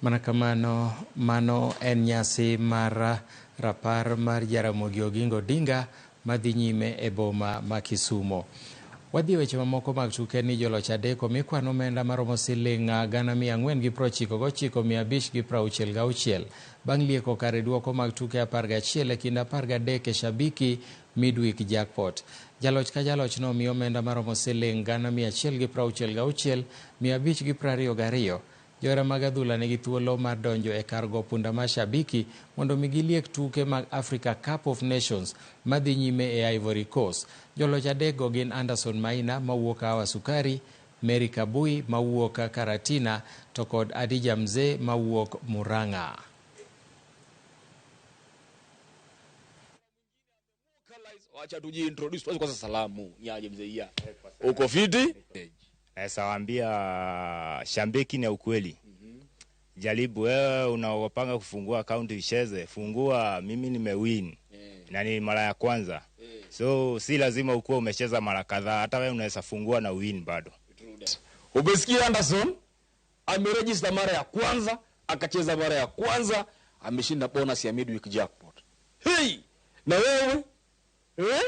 Mana kamano, mano en nyasi mar rapar mar Jaramogi Oginga Odinga madhi nyime e boma ma Kisumo. Wadhi e weche mamoko mag tuke ni joloch adek omi kwan omenda maromo siling 499,566 bang' lieko kare duoko mag tuke 11 e kind 13 e Shabiki Midweek Jackpot. Jaloch ka jaloch no omi omenda maromo siling 166,522. Johera mag adhula nigi thuolo mar donjo e kar go punda mar Shabiki mondo mi giliek tuke mag Africa Cup of Nations madhi nyime e Ivory Coast. Joloch adek go gin Anderson Maina mawuok Hawa Sukari, Mary Kabui mawuok Karatina to kod Adija Mzee mawuok Murang'a. Wacha tuji introduce tuanze kwanza salamu. Niaje mzee ya. Uko fiti? Naweza waambia shambiki ni ukweli. Jaribu wewe unaopanga kufungua akaunti ucheze, fungua. Mimi nimewin na ni mara ya kwanza, so si lazima ukuwa umecheza mara kadhaa, hata wewe unaweza fungua na win bado. Umesikia Anderson ameregister mara ya kwanza, akacheza mara ya kwanza, ameshinda bonus ya midweek jackpot. Hey, na wewe eh?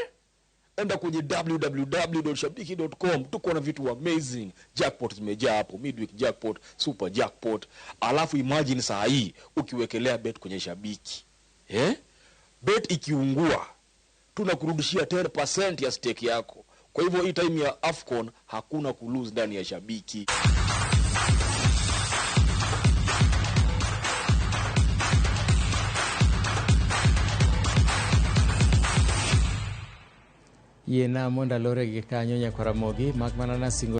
Enda kwenye www.shabiki.com, tuko na vitu amazing. Jackpot zimejaa hapo, midweek jackpot, super jackpot. Alafu imagine saa hii ukiwekelea bet kwenye Shabiki eh? Bet ikiungua tunakurudishia 10% ya stake yako. Kwa hivyo hii time ya AFCON hakuna kulose ndani ya Shabiki. Yiena mondo alore gi kanyo nyakwar Ramogi mak mana nasingo.